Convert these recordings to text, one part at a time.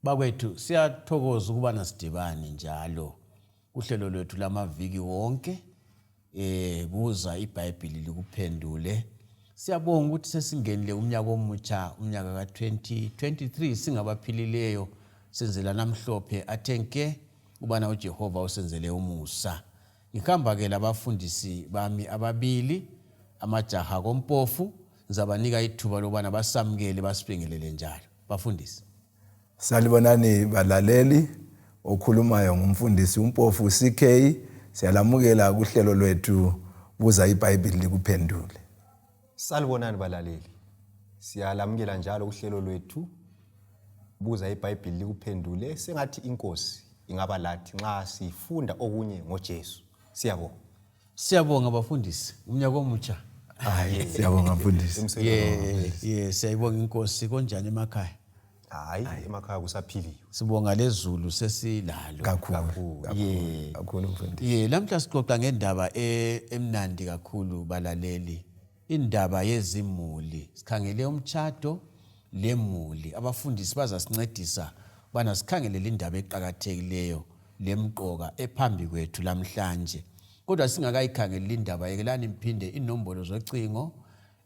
Bakwethu siyathokoza ukubana sidibane njalo kuhlelo lwethu lamaviki wonke buza iBhayibhili likuphendule. Siyabonga ukuthi sesingenile umnyaka omutsha umnyaka ka-2023 singabaphilileyo senzelana mhlophe athe nke ubana uJehova usenzele umusa. Ngihamba-ke labafundisi bami ababili amajaha koMpofu ngizabanika ithuba lokubana basamukele basibingelele njalo. Bafundisi. Salibonani balaleli, okhulumayo ngumfundisi uMpofu CK. Siyalamukela kuhlelo lwethu Buza iBhayibhili likuphendule. Salibonani balaleli. Siyalamukela njalo kuhlelo lwethu Buza iBhayibhili likuphendule. Sengathi inkosi ingaba lathi nxa sifunda okunye ngoJesu. Siyabonga. Siyabonga bafundisi, umnyaka omutsha. Hayi, siyabonga mfundisi. Ye, siyayibonga inkosi konjani emakhaya? Hayi, emakhaya kusaphiliwe. Sibonga lezulu sesilalo. Kakhulu. Ye. Kakhulu mfundisi. Ye, lamhla sixoxa ngendaba emnandi kakhulu balaleli. Indaba yezimuli. Sikhangele umtshado lemuli. Abafundisi bazasincedisa ubana sikhangele lindaba eqakathekileyo lemqoka ephambi kwethu lamhlanje. Kodwa singakayikhangeli lindaba yekelani mphinde inombolo zocingo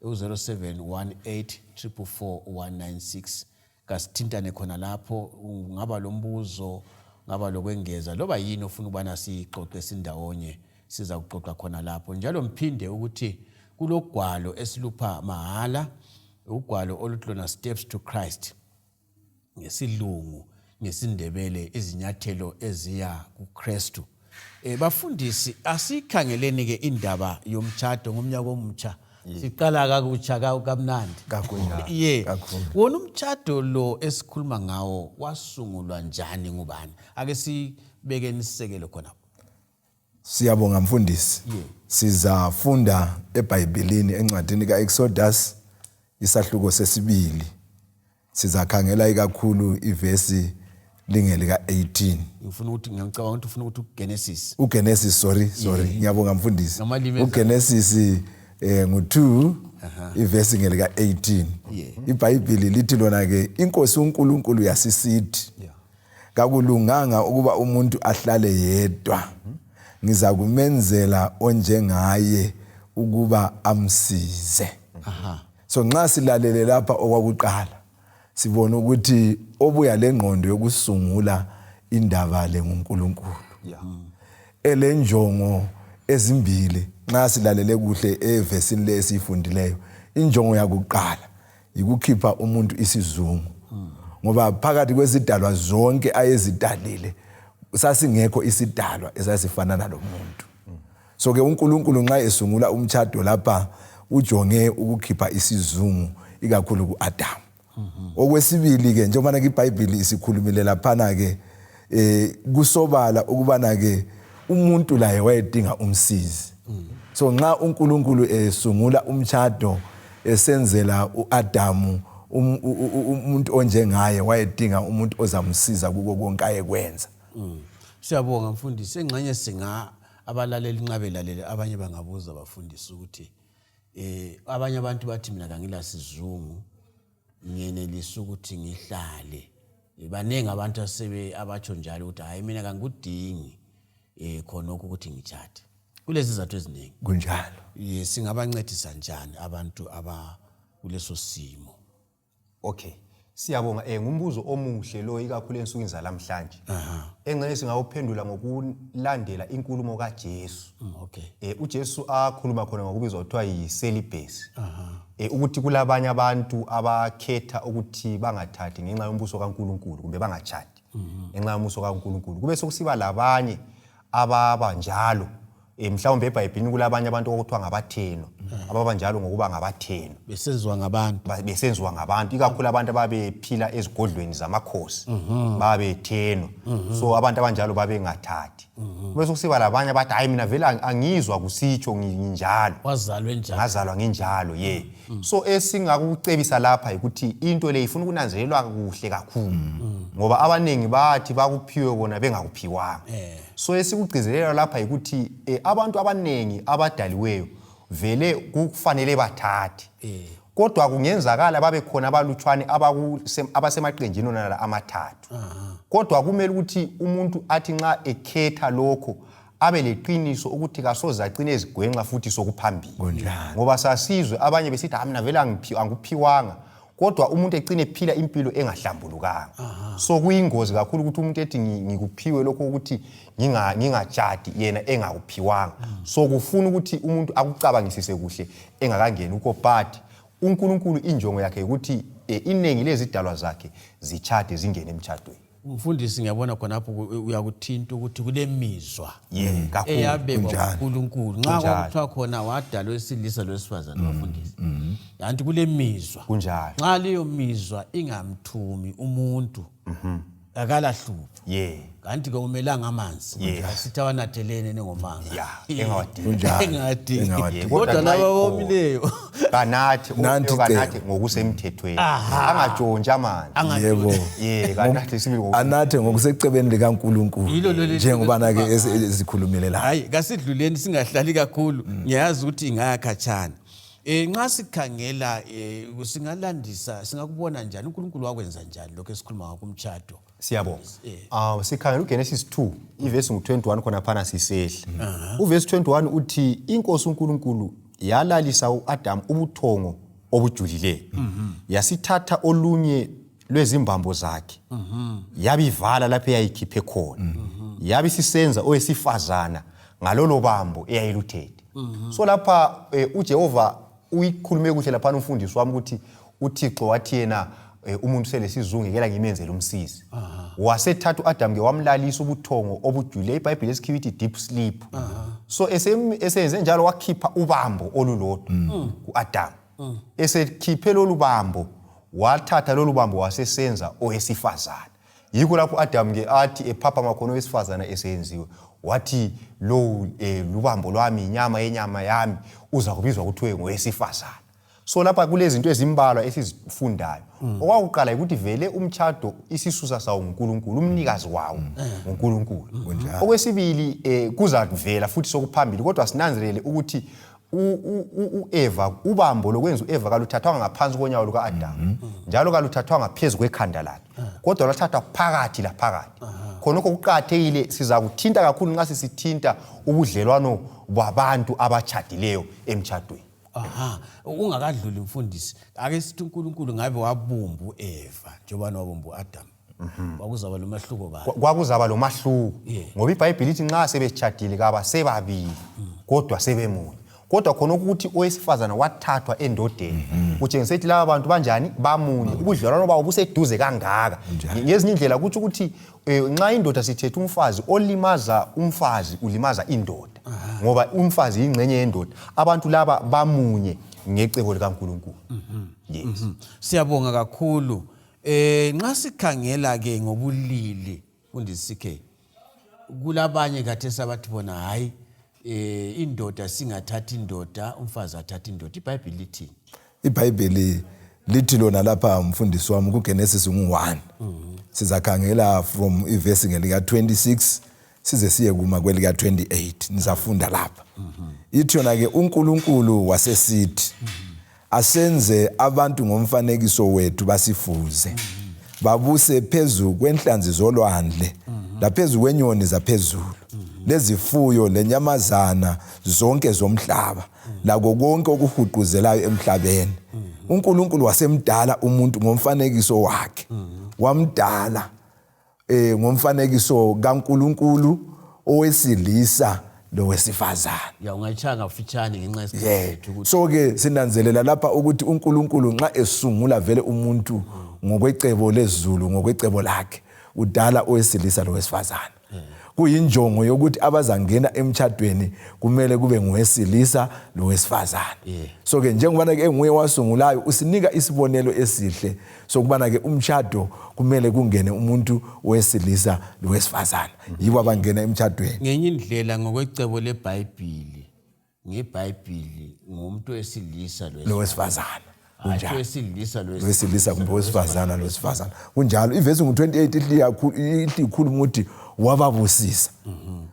u-0718 444 196 kasithintane khona lapho ungaba lombuzo ungaba lokwengeza loba yini ofuna ukubana siyixoxe sindawonye siza kuxoxa khona lapho njalo mphinde ukuthi kulogwalo esilupha mahala ugwalo oluthi lona Steps to Christ ngesilungu ngesindebele izinyathelo eziya kuKristu. Eh bafundisi asikhangeleni ke indaba yomtshado ngomnyaka omutsha. Siqala kakutsha kamnandi. Kakhulu. Ye. Kakhulu. Wona umtshado lo esikhuluma ngawo wasungulwa njani ngubani? Ake sibekeni isisekelo khonapho. Siyabonga mfundisi. Sizafunda eBhayibhelini encwadini kaExodus isahluko sesibili. Sizakhangela ikakhulu ivesi lingelika 18. Ngifuna ukuthi ngiyacabanga ukuthi ufuna ukuthi uGenesis. uGenesis sorry sorry ngiyabonga mfundisi. Ngamalimi uGenesis ngu2 ivesi ngelika 18. IBhayibheli lithi lona ke inkosi uNkulunkulu yasisithi kakulunganga ukuba umuntu ahlale yedwa ngizakumenzela onjengaye ukuba amsize. So nxa silalele lapha okwakuqala sibona ukuthi obuya lengqondo yokusungula indaba le nguNkulunkulu. Elenjongo ezimbili nxa silalele kuhle evesini le esiyifundileyo. Injongo yakuqala yikukhipha umuntu isizungu ngoba phakathi kwezidalwa zonke ayezidalile sasingekho isidalwa esasifanana lomuntu. So ke uNkulunkulu nxa esungula umtshado lapha ujonge ukukhipha isizungu ikakhulu ku-Adamu. Okwesibili ke njengoba ke iBhayibhili isikhulumile laphana ke kusobala ukubana ke umuntu laye wayedinga umsizi. So nxa uNkulunkulu esungula umtshado esenzela uAdamu umuntu onjengaye wayedinga umuntu ozamsiza kuko konke ayekwenza. Siyabonga mfundisi engxenye singa abalaleli nxa belalele abanye bangabuza bafundisi ukuthi abanye abantu bathi mina kangila sizungu ngiyenelisa ukuthi ngihlale. Baningi abantu asebe abatsho njalo ukuthi hayi mina kangikudingi khonokho ukuthi ngitshate. Kulezizathu eziningi. Kunjalo. Singabancedisa njani abantu aba kuleso simo? Okay. Siyabonga ngumbuzo omuhle lo ikakhulu ensukwini zalamhlanje. Engxenye singawuphendula ngokulandela inkulumo kaJesu. Okay. uJesu akhuluma khona ngokubizwa kuthiwa yi-celibacy. Ukuthi kulabanye abantu abakhetha ukuthi bangathathi ngenxa yombuso kaNkulunkulu kumbe bangatshadi ngenxa yombuso kaNkulunkulu. Kube sokusiba labanye ababa njalo mhlawumbe eBhayibhelini kulabanye abantu okuthiwa ngabathenwa ababa njalo ngokuba ngabathenwa besenziwa ngabantu besenziwa ngabantu ikakhulu abantu ababephila ezigodlweni zamakhosi babethenwa. So abantu abanjalo babengathathi. Bese kusiba labanye abathi hayi mina vele angizwa kusitsho nginjalo. Wazalwa enjalo. Ngazalwa nginjalo ye. So esingakucebisa lapha ukuthi into le ifuna ukunanzelelwa kuhle kakhulu. Ngoba abaningi bathi bakuphiwe bona bengakuphiwanga. So esikugcizelela lapha ukuthi abantu abaningi abadaliweyo vele kufanele bathathe. Kodwa kungenzakala babe khona abalutshwane abasemaqenjini onala amathathu. Kodwa kumele ukuthi umuntu athi nxa ekhetha lokho abe leqiniso ukuthi kasoze acine ezigwenxa futhi sokuphambili. Ngoba sasizwe abanye besithi hayi mina vele angikuphiwanga. Kodwa umuntu ecine ephila impilo engahlambulukanga. So kuyingozi kakhulu ukuthi umuntu ethi ngikuphiwe lokho ukuthi ngingatshadi yena engakuphiwanga. So kufuna ukuthi umuntu akucabangisise kuhle engakangeni kukho, but uNkulunkulu injongo yakhe ukuthi iningi lezidalwa zakhe zitshade zingene emtshadweni. Mfundisi, ngiyabona khonapho uyakuthinta ukuthi kulemizwa kakhulu. Eyabekwa uNkulunkulu nxa kwakuthiwa khona wadala owesilisa lowesifazane, bafundisi, kanti kulemizwa. Kunjalo. Nxa leyo mizwa ingamthumi umuntu, akalahlupho. Kanti ke umelanga amanzi asithi awanathelene nengomanga. Engawadingi. Kunjalo. Engawadingi. Engawadingi. Kodwa Kodwa laba nxa abomileyo kanathe Nanti omileyo kanathe icebo. ngokusemthethweni, angatshontshi amanzi. Yebo. Kanathe sibili Anathe ngokusecebeni likaNkulunkulu, Yilo leli njengobana ke esikhuluma esikhulumile la. Hayi, kasidluleni singahlali kakhulu, ngiyazi ukuthi ingaya khatshana. Nxa sikhangela singalandisa, singakubona njani uNkulunkulu wakwenza njani lokho esikhuluma ngakho umtshado? Siyabonga. Sikhangela uGenesis 2 ivesi ngu-21 khona phana sisehla. Uvesi 21 uthi inkosi uNkulunkulu yalalisa uAdam ubuthongo obujulileyo. Yasithatha olunye lwezimbambo zakhe. Yabivala lapho eyayikhiphe khona. Yabe isisenza owesifazana ngalolo bambo eyayiluthethe. So lapha uJehova uyikhulume kuhle lapha umfundisi wami ukuthi uThixo wathi yena umuntu selesizungu ngimenzele umsizi. Wasethatha uAdam ke wamlalisa ubuthongo obujule, iBhayibheli esikhiwa ithi deep sleep. So esenze njalo wakhipha ubambo olulodwa kuAdam. Esekhiphe lolu bambo, wathatha lolu bambo wasesenza owesifazana. Yikho lapho uAdam ke athi ephapha makhono owesifazana esenziwe, wathi lo lubambo lwami, inyama yenyama yami, uza kubizwa kuthiwe ngowesifazana. So lapha kulezinto ezimbalwa esizifundayo. Okwakuqala ukuthi vele umtshado isisusa sawo nguNkulunkulu, umnikazi wawo nguNkulunkulu. Okwesibili kuzavela futhi sokuphambili, kodwa sinanzelele ukuthi uEva, ubambo lokwenza uEva kaluthathwanga ngaphansi konyawo lukaAdam, njalo kaluthathwanga phezu kwekhanda lakhe, kodwa lwathathwa phakathi laphakathi. Khonokho kuqakathekile, sizakuthinta kakhulu nxa sisithinta ubudlelwano babantu abatshadileyo emtshadweni. Ungakadluli mfundisi, ake sithi uNkulunkulu ngabe wabumba uEva njengoba wabumba uAdam, kwakuzaba lomahluko bani? Kwakuzaba lomahluko. Ngoba iBhayibheli lithi nxa sebetshadile kaba sebabili, kodwa sebemunye. Kodwa khona ukuthi owesifazana wathathwa endodeni, kutshengisa ukuthi laba bantu banjani, bamunye, ubudlelwano babo buseduze kangaka. Ngezinye indlela kutsho ukuthi nxa indoda sithethe umfazi, olimaza umfazi ulimaza indoda, ngoba umfazi yingxenye yendoda. Abantu laba bamunye ngecebo likaNkulunkulu. Yes. Siyabonga kakhulu. Nxa sikhangela ke ngobulili mfundisi CK, kulabanye khathesi abathi bona hayi, indoda singathatha indoda, umfazi athatha indoda. iBhayibheli lithini? iBhayibheli lithi lona lapha mfundisi wami kuGenesis ngu-1, sizakhangela from ivesi ngelika 26 size siye kuma kwelika 28. Nizafunda lapha, ithi yona ke uNkulunkulu wasesithi, asenze abantu ngomfanekiso wethu, basifuze, babuse phezu kwenhlanzi zolwandle, laphezu kwenyoni zaphezulu, lezifuyo, lenyamazana zonke zomhlaba, lako konke okuhuquzelayo emhlabeni. uNkulunkulu wasemdala umuntu ngomfanekiso wakhe, wamdala ngomfanekiso kaNkulunkulu, owesilisa lowesifazana. Ya, ungayitshaya ngafitshane ngenxa yesikhathi sethu ukuthi So ke sinanzelela lapha ukuthi uNkulunkulu nxa esungula vele umuntu ngokwecebo lezulu, ngokwecebo lakhe, udala owesilisa lowesifazana. Kuyinjongo yokuthi abazangena emtshadweni kumele kube ngowesilisa lowesifazana. So ke njengobana ke enguye wasungulayo, usinika isibonelo esihle sokubana ke umtshado kumele kungene umuntu wesilisa lowesifazana, yibo abangena emtshadweni. Ngenye indlela, ngokwecebo leBhayibhili, ngeBhayibhili ngumuntu wesilisa lowesifazana. Hatshi wesilisa wesilisa kumbe wesifazana lowesifazana, kunjalo. Ivesi ngu-28 ihle ikhuluma ukuthi wababusisa,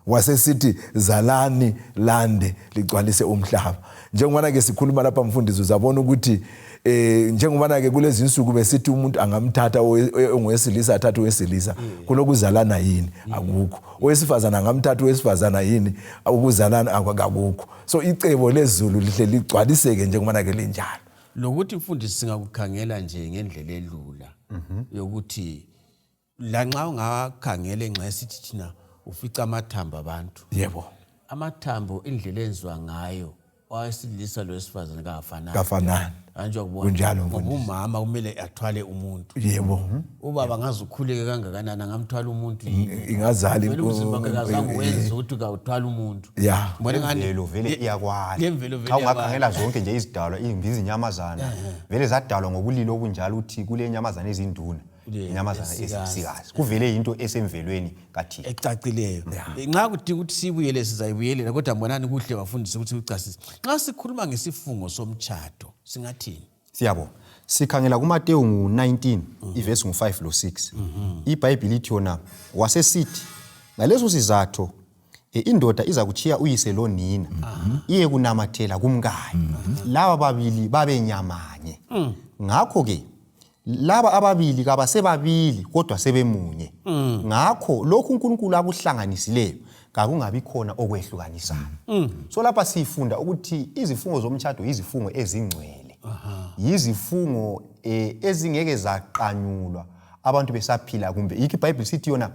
wasesithi, zalani lande, ligcwalise umhlaba. Njengobana ke sikhuluma lapha mfundisi, uzabona ukuthi Njengobana ke kulezi insuku besithi umuntu angamthatha ongowesilisa athathe owesilisa, kulokuzalana yini? Akukho. Owesifazana angamthatha owesifazana yini? Ukuzalana akukho. So icebo lezulu lihle ligcwaliseke njengobana ke linjalo. Lokuthi mfundisi singakukhangela nje ngendlela elula yokuthi lanxa ungakhangela engxa sithi thina ufica amathambo abantu. Yebo. Amathambo indlela enziwa ngayo owesilisa lowesifazane kafanani. Kafanani. Anjwa kubona. Kunjalo, Ngoba mfundisi. umama kumele athwale umuntu. Yebo. Ubaba ngaze ukhuleke kangakanani angamthwala umuntu yini? Ingazali Vele umzimba wakhe kazange wenze ukuthi kawuthwala umuntu. Ya. Ngibona ngani Imvelo vele iyakwala. Lemvelo vele Xa ungakhangela zonke nje izidalwa, izinyamazana vele zadalwa ngobulili obunjalo, ukuthi kule nyamazana ezinduna, inyamazana esikazi. ezisikazi, kuvele into esemvelweni kaThixo ecacileyo. Nxa kudinga ukuthi siyibuyele sizayibuyelela, kodwa mbonani kuhle bafundisi ukuthi ucasise. Nxa sikhuluma ngesifungo somtshato singathini? Siyabonga. Sikhangela kuMateyu ngu-19, ivesi ngu-5 lo-6. IBhayibhili ithi yona, wasesithi, ngaleso sizatho indoda iza kutshiya uyise lonina, iye kunamathela kumkayo, laba babili babe nyamanye. Ngakho-ke laba ababili kabasebabili, kodwa sebemunye. Ngakho lokhu uNkulunkulu akuhlanganisileyo kakungabi khona okwehlukanisayo. So lapha sifunda ukuthi izifungo zomtshado yizifungo ezingcwele, yizifungo ezingeke zaqanyulwa abantu besaphila, kumbe yikho iBhayibheli sithi yona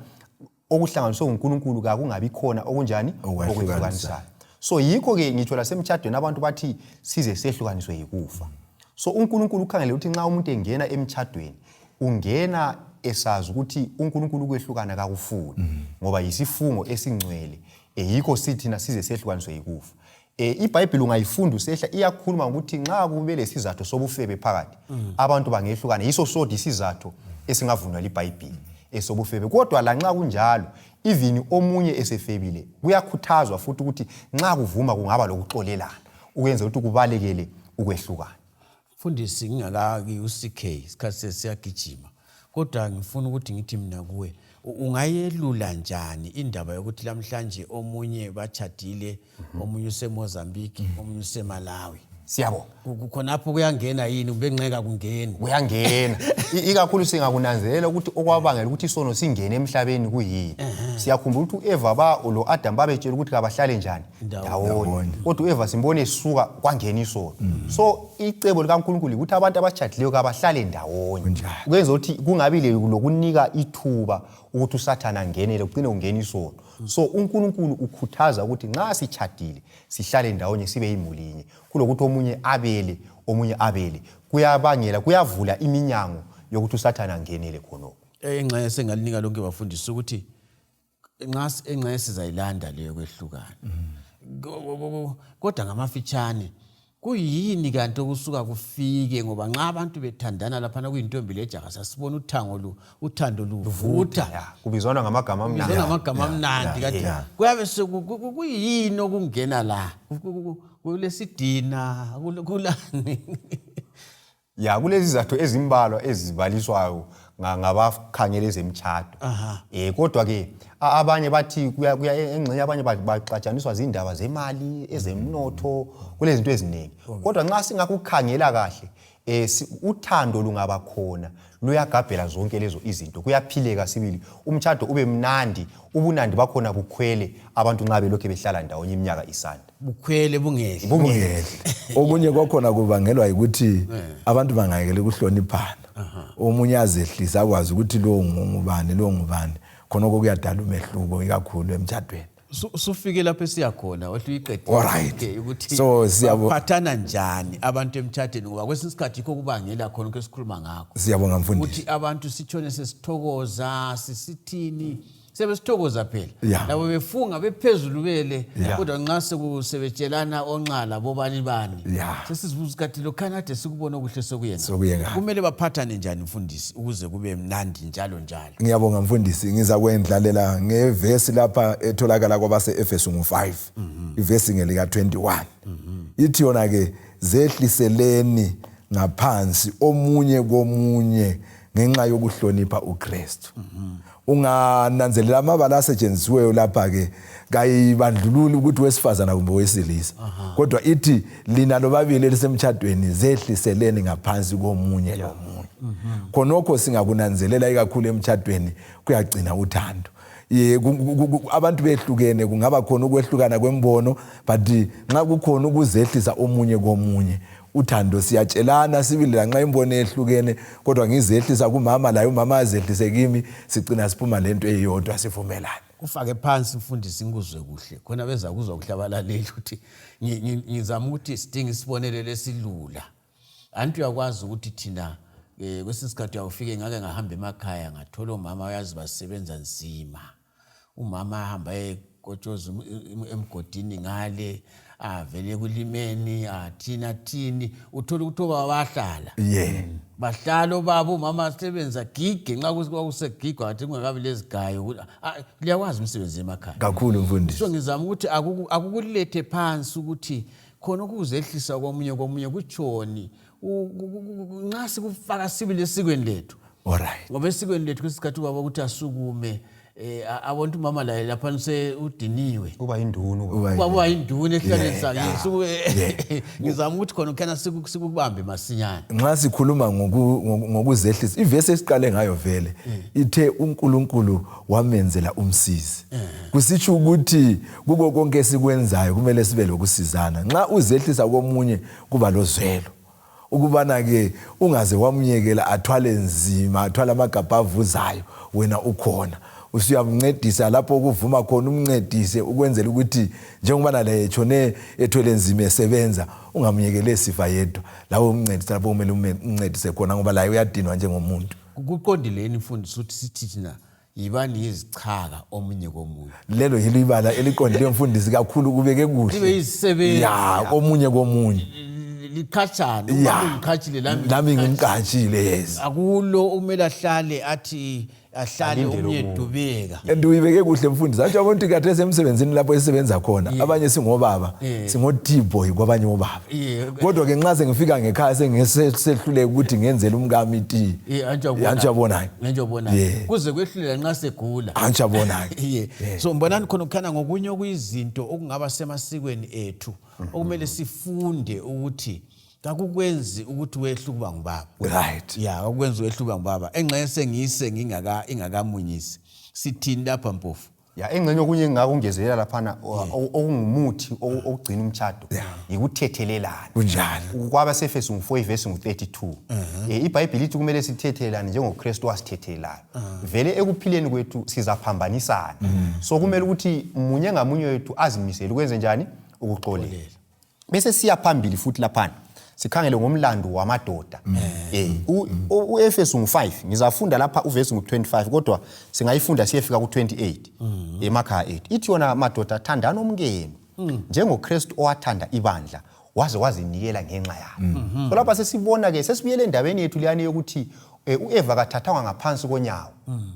okuhlanganiswe nguNkulunkulu kakungabi khona okunjani? Okwahlukanisayo. So yikho-ke ngitsho lasemtshadweni abantu bathi size sehlukaniswe yikufa. So uNkulunkulu ukhangele ukuthi nxa umuntu engena emtshadweni, ungena esazi ukuthi uNkulunkulu ukwehlukana kakufuni, ngoba yisifungo esingcwele. Yikho sithi size sehlukaniswe yikufa. IBhayibhili ungayifunda usehla, iyakhuluma ngokuthi nxa kube lesizatho sobufebe phakathi, abantu bangehlukana. Yiso sodwa isizatho esingavunywa liBhayibhili, esobufebe. Kodwa lanxa kunjalo, even omunye esefebile, kuyakhuthazwa futhi ukuthi nxa kuvuma kungaba lokuxolelana, ukwenza ukuthi kubalekele ukwehlukana. Mfundisi, ngingakaki u-CK, isikhathi sesiyagijima, kodwa ngifuna ukuthi ngithi mina kuwe, ungayelula njani indaba yokuthi lamhlanje omunye batshadile, omunye useMozambique, omunye useMalawi? Siyabonga. Khonapho kuyangena yini kumbe nxeka kungeni? Kuyangena. Ikakhulu singakunanzelela ukuthi okwabangela ukuthi isono singene emhlabeni kuyini. Siyakhumbula ukuthi u-Eva ba lo Adam babetshela ukuthi kabahlale njani? Ndawonye. Kodwa u-Eva simbone esuka kwangena isono. So icebo likaNkulunkulu ukuthi abantu abatshadileyo kabahlale ndawonye. Kunjalo. Kwenza ukuthi kungabi lokunika ithuba ukuthi uSathane angenele, kucine kungena isono. So uNkulunkulu ukhuthaza ukuthi nxa sitshadile sihlale ndawonye, sibe yimuli yinye, kulokuthi omunye abele, omunye abele. Kuyabangela, kuyavula iminyango yokuthi uSathane angenele khonokho. Engxenye sengalinika lonke bafundisi ukuthi nxa engxenye sizayilanda leyo kwehlukana, kodwa ngamafitshane kuyini kanti okusuka kufike? Ngoba nxa abantu bethandana laphana kuyintombi lejaha, sasibona uthango uthando luvutha. Ya, kubizwana ngamagama amnandi. Kubizwana ngamagama amnandi. Kanti kuyabe kuyini okungena la? Kulesidina, kulani? Ya, kulezi zizathu ezimbalwa ezibaliswayo ngabakhangela ezemtshado. Kodwa ke abanye bathi kuya engxenye, abanye baxatshaniswa zindaba zemali, ezemnotho, kulezinto eziningi. Kodwa nxa singakukhangela kahle, uthando lungaba khona, luyagabhela zonke lezo izinto, kuyaphileka sibili, umtshado ube mnandi, ubunandi bakhona bukhwele abantu nxa belokhu behlala ndawonye iminyaka isanda. Bukhwele bungehli. Bungehli. Okunye kwakhona kubangelwa yikuthi abantu bangayekela ukuhloniphana, omunye azehlisa, akwazi ukuthi lo ngubani, lo ngubani. Khonokho kuyadala umehluko ikakhulu emtshadweni. Sufike lapho esiyakhona, wahle uyiqedile. Alright. Okay, ukuthi So, baphathana njani abantu emtshadweni, ngoba kwesinye isikhathi yikho kubangela khona lokho esikhuluma ngakho. Siyabonga mfundisi. Ukuthi abantu sitshone sesithokoza, sisithini, sebesithokoza phela. Labo befunga bephezulu bele, kodwa nxa sebetshelana onxala bobani bani, sesizibuza ukuthi lokhana kade sikubona okuhle sokuyena. Sokuyena. Kumele baphathane njani mfundisi ukuze kube mnandi njalo njalo? Ngiyabonga mfundisi, ngizakwendlalela ngevesi lapha etholakala kwabase-Efesu ngu-5, ivesi ngelika 21. Ithi yona ke, zehliseleni ngaphansi omunye komunye Ngenxa yokuhlonipha uKristu. Ungananzelela amabala asetshenzisiweyo lapha ke, kayibandlululi ukuthi wesifazana kumbe wesilisa, kodwa ithi lina lobabili elisemtshadweni zehliseleni ngaphansi komunye lomunye. Khonokho singakunanzelela ikakhulu emtshadweni, kuyagcina uthando. Ye, abantu behlukene, kungaba khona ukwehlukana kwembono, but nxa kukhona ukuzehlisa omunye komunye, uthando siyatshelana sibili, lanxa imbono ehlukene, kodwa ngizehlisa kumama, laye umama azehlise kimi, sicina siphuma lento eyodwa, sivumelane. Kufake phansi, mfundisi, ngikuzwe kuhle khona beza kuzwa kuhle abalaleli ukuthi ngizama ukuthi sidinga isibonelo lesilula. Anti uyakwazi ukuthi thina kwesinye isikhathi uyawufike, ngake ngahamba emakhaya, ngathola omama, uyazi, basebenza nzima. Umama ahamba ayekotshoza emgodini ngale, avele ekulimeni, athini athini, uthole ukuthi obaba bayahlala, bahlala obaba, umama asebenza, gige nxa kwakusegigwa kathi kungakabi lezigayo. Liyakwazi umsebenzi emakhaya. Kakhulu, mfundisi. So ngizama ukuthi akukulethe phansi ukuthi khona ukuzehlisa komunye komunye kutshoni nxa sikufaka sibili esikweni lethu. Ngoba esikweni lethu kwesikhathi ubaba ukuthi asukume, abantu umama laye laphana udiniwe. Uba yinduna. Ubaba uba yinduna ehlaleni sakhe. Ngizama ukuthi khona ukhana sikubambe masinyane. Nxa sikhuluma ngokuzehlisa, ivesi esiqale ngayo vele ithe uNkulunkulu wamenzela umsizi, kusitsho ukuthi kuko konke esikwenzayo kumele sibe lokusizana. Nxa uzehlisa komunye, kuba lozwelo ukubana-ke ungaze wamyekela athwale nzima, athwale amagabha avuzayo, wena ukhona usuyamncedisa lapho okuvuma khona, umncedise ukwenzela ukuthi njengobana laye etshone ethwele nzima esebenza, ungamyekeli esifa yedwa. Lawe umncedise lapho kumele umncedise khona, ngoba laye uyadinwa njengomuntu. Kuqondile yini, mfundisi, ukuthi sithi thina yibani yizichaka omunye komunye? Lelo yilo ibala eliqondileyo, mfundisi, kakhulu, kubeke kuhle. Libe yizisebenzi. Ya, komunye komunye. Liqhatshane. Ngiqhatshile lami. Lami ngimqhatshile, yes. Akulo okumele ahlale athi ahlale Alindele omunye omunye. edubeka. And uyibeke kuhle, mfundisi. Atsho abantu kade esemsebenzini lapho esisebenza khona, abanye singobaba, singo-tea boy kwabanye obaba, kodwa-ke nxa sengifika ngekhaya sengisehluleka ukuthi ngenzele umkami itiye. Antshi yabonayo. Ngento obonayo. Kuze kwehlulela nxa segula. Antshi yabonayo. Yeah. So mbonani khona kukhana ngokunye okuyizinto okungaba semasikweni ethu okumele sifunde ukuthi kakukwenzi ukuthi wehle ukuba ngubaba. Ya, kakukwenzi wehle ukuba ngubaba. Engxenye sengiyise ngingaka ingakamunyisi. Sithini lapha, Mpofu? Ya, engxenye okunye engingakungezelela laphana okungumuthi okugcina umtshado yikuthethelelana. Kwabasefeso ngu-4 ivesi ngu-32, iBhayibhili ithi kumele sithethelelane njengoKristu wasithethelelayo. Vele ekuphileni kwethu sizaphambanisana, so kumele ukuthi munye ngamunye wethu azimisele ukwenze njani? Ukuxolela. Bese siya phambili futhi laphana sikhangele ngomlando wamadoda. U-Efesu ngu-5, ngizafunda lapha uvesi ngu-25, kodwa singayifunda siyefika ku-28 emakhaya ethu. Ithi yona, madoda, thandani omkenu njengoKristu owathanda ibandla waze wazinikela ngenxa yalo. So lapha sesibona-ke sesibuyele endabeni yethu leyani yokuthi u-Eva kathathwanga ngaphansi konyawo,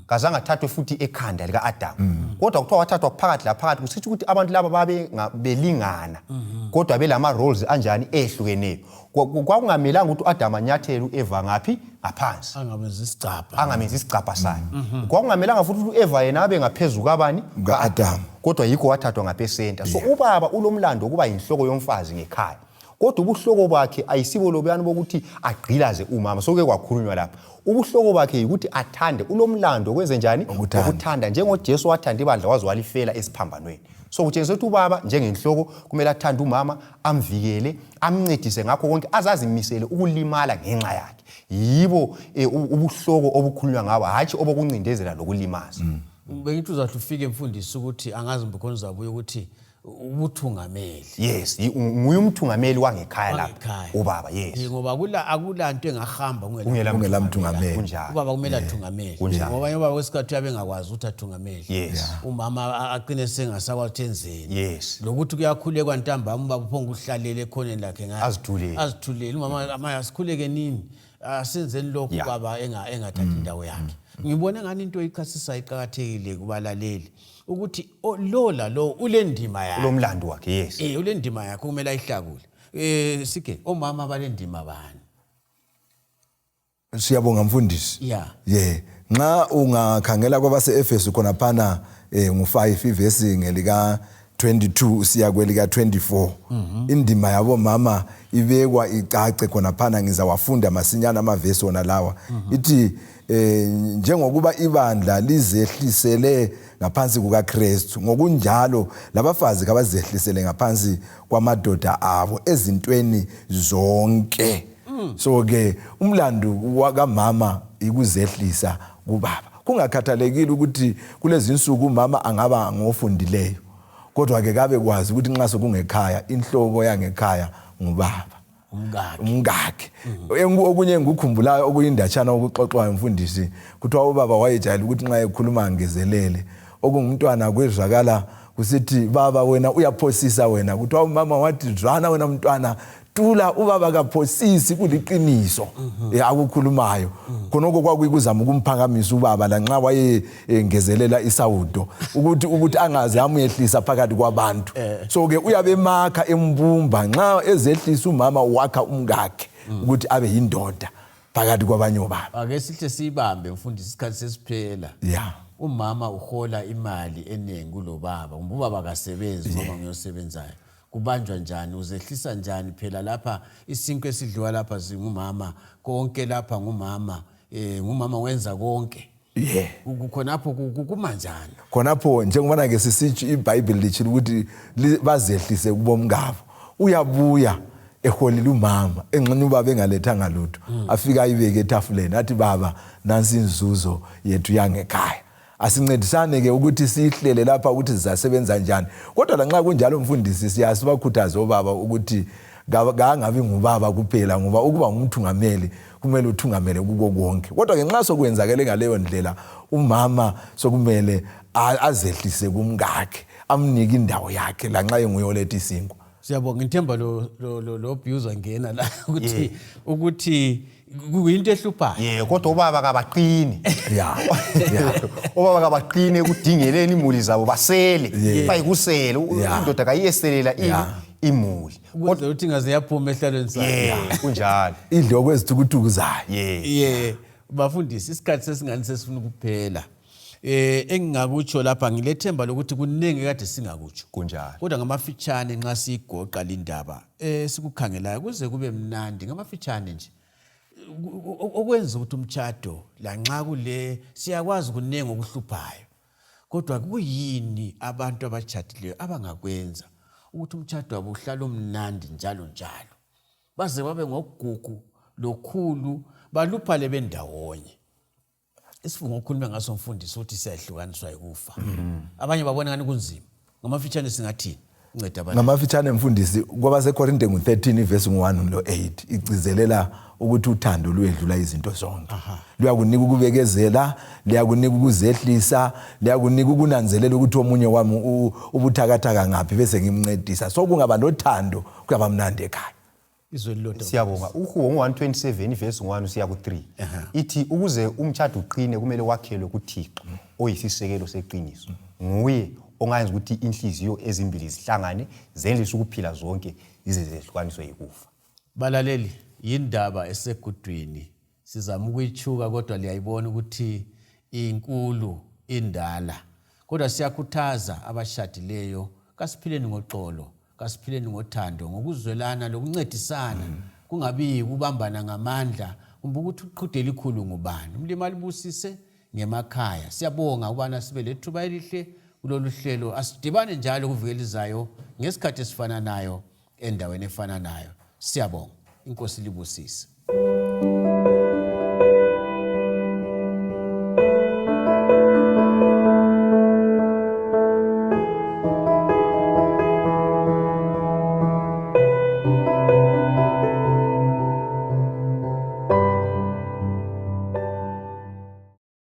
kazange athathwe futhi ekhanda lika-Adamu, kodwa kuthiwa wathathwa phakathi laphakathi, kusitsho ukuthi abantu laba babe belingana, kodwa belama-roles anjani? Ehlukeneyo. Kwakungamelanga ukuthi u-Adamu anyathele u-Eva ngaphi? Ngaphansi. Angamenzi isicapha. Angamenzi isicapha sayo. Kwakungamelanga futhi ukuthi u-Eva yena abe ngaphezu kabani? Ka-Adamu. Kodwa yikho wathathwa ngapesenta. So ubaba ulomlando wokuba yinhloko yomfazi ngekhaya, kodwa ubuhloko bakhe ayisibo lobuyani bokuthi agqilaze umama, soke kwakhulunywa lapha. Ubuhloko bakhe yikuthi athande, ulomlando okwenze njani? Ukuthanda. Ukuthanda, njengoJesu wathanda ibandla waze walifela esiphambanweni. So kutshengisa ukuthi ubaba njengenhloko kumele athande umama, amvikele, amncedise ngakho konke, azazimisele ukulimala ngenxa yakhe. Yibo ubuhloko obukhulunywa ngabo, hatshi obokuncindezela lokulimaza. Bengithi uzathi ufike, mfundisi, ukuthi angazi mbe khona uzabuya ukuthi ubuthungameli. Yes, nguye umthungameli wangekhaya lapha. Wangekhaya. Ubaba, yes. Ngoba kula akulanto engahamba kungela kungela Kungela mthungameli. Kunjalo. Ubaba kumele athungamele. Ngoba abanye ubaba kwesikhathi uyabe engakwazi ukuthi athungamele. Umama aqine sengasakwazi ukuthi enzeni. Lokuthi kuyakhulekwa ntambama, ubaba uphonga ukuhlalela ekhoneni lakhe ngale. Azithulele. Azithulele umama, ama asikhuleke nini, asenzeni lokhu, ubaba engathathi indawo yakhe. Ngibona ngani into ichasisa iqakathekile kubalaleli ukuthi lo lalo ulendima yakhe. Ulomlando wakhe, yes. Ulendima yakhe kumele ayihlakule. Sike omama balendima bani? Siyabonga mfundisi. Yeah. Ye, nxa ungakhangela kwabase-Efesu khonaphana ngu-5 ivesi ngelika 22 usiya kwelika 24. Indima yabomama ibekwa icace khonaphana, ngizawafunda masinyana amavesi wona lawa. Ithi njengokuba ibandla lizehlisele ngaphansi kukaKristu, ngokunjalo labafazi kabazehlisele ngaphansi kwamadoda abo ezintweni zonke. So ke umlandu wakamama ikuzehlisa kubaba, kungakhathalekile ukuthi kulezi insuku umama angaba ngofundileyo, kodwa ke kabe kwazi ukuthi nxa sokungekhaya inhloko yangekhaya ngubaba, umkakhe. Umkakhe. Okunye engikukhumbulayo okuyindatshana okuxoxwayo mfundisi, kuthiwa ubaba wayejayele ukuthi nxa ekhuluma ngezelele okungumntwana kwezwakala kusithi, "Baba, wena uyaphosisa wena." Kuthiwa umama wathi, "Zwana wena mntwana, tula, ubaba kaphosisi, kuliqiniso akukhulumayo." Khonokho kwakuyikuzama ukumphakamisa ubaba lanxa wayengezelela isawudo ukuthi angaze amuyehlisa phakathi kwabantu. So ke uyabe emakha, embumba. Nxa ezehlisa umama, wakha umkakhe ukuthi abe yindoda phakathi kwabanye obaba. Ake sihle siyibambe mfundisi, isikhathi sesiphela. Umama uhola imali eningi kulobaba, kumbe ubaba kasebenzi, umama nguyosebenzayo. Kubanjwa njani? Uzehlisa njani? Phela lapha isinkwa esidliwa lapha singumama, konke lapha ngumama, ngumama wenza konke. Khonapho kuma njani? Khonapho njengobana ke sisitsho iBhayibheli litshilo ukuthi bazehlise kubomkabo. Uyabuya eholile umama, engxenye ubaba engalethanga lutho, afike ayibeke etafuleni, athi, "Baba, nansi inzuzo yethu yangekhaya, asincedisane ke ukuthi siyihlele lapha ukuthi sizasebenza njani." Kodwa lanxa kunjalo mfundisi, siyasibakhuthaza obaba ukuthi kangabi ngubaba kuphela, ngoba ukuba ngumthungameli kumele uthungamele kuko konke. Kodwa ke nxa sokwenzakele ngaleyo ndlela, umama sokumele azehlise kumkakhe, amnike indawo yakhe lanxa enguye oletha isinkwa. Siyabonga. Ngithemba lo uzangena la ukuthi kuyinto ehluphayo. Ye, kodwa ubaba kabaqini. ya ya Obaba kabaqini ekudingeleni imuli zabo, basele bayikusele. Indoda kayiyeselela ini imuli. Ukwenzela ukuthi ingaze yaphuma ehlalweni sayo. Ye, kunjalo. Idle okwezithukuthuku zayo. Ye. Ye, bafundisi, isikhathi sesingani sesifuna ukuphela. Engingakutsho lapha, ngilethemba lokuthi kuningi kade singakutsho. Kodwa ngamafitshane, nxa siyigoqa lindaba sikukhangelayo kuze kube mnandi, ngamafitshane nje, okwenza ukuthi umtshado, lanxa kule siyakwazi kuningi okuhluphayo, kodwa kuyini abantu abatshadileyo abangakwenza ukuthi umtshado wabo uhlale umnandi njalo njalo, baze babe ngogugu lokhulu, baluphale bendawonye? Isifungo okhulume ngaso mfundisi, ukuthi siyahlukaniswa yikufa, abanye babona ngani kunzima. Ngamafitshane singathini? Nceda abantu. Ngamafitshane mfundisi, kwabaseKorinte ngu-13 ivesi ngu-1 lo-8 igcizelela ukuthi uthando luyedlula izinto zonke, luyakunika ukubekezela, liyakunika ukuzehlisa, liyakunika ukunanzelela ukuthi omunye wami ubuthakathaka ngaphi bese ngimncedisa. So kungaba lothando kuyaba mnandi ekhaya. Izwe lilodwa. Siyabonga. Uhubo ngu-127 ivesi ngu-1 usiya ku-3 ithi ukuze umtshado uqine kumele wakhelwe kuThixo oyisisekelo seqiniso. Nguye ongayenza ukuthi inhliziyo ezimbili zihlangane, zenelise ukuphila zonke zize zehlukaniswe yikufa. Balaleli, yindaba esegudwini, sizama ukuyichuka, kodwa liyayibona ukuthi inkulu, indala. Kodwa siyakhuthaza abashadileyo, kasiphileni ngoxolo, kasiphileni ngothando, ngokuzwelana lokuncedisana, kungabi kubambana ngamandla kumbe ukuthi uqhude elikhulu ngubani. Umlimi alibusise ngemakhaya. Siyabonga ukubana sibe lethuba elihle kulolu hlelo. Asidibane njalo kuviki elizayo ngesikhathi esifananayo, endaweni efananayo. Siyabonga, inkosi libusise.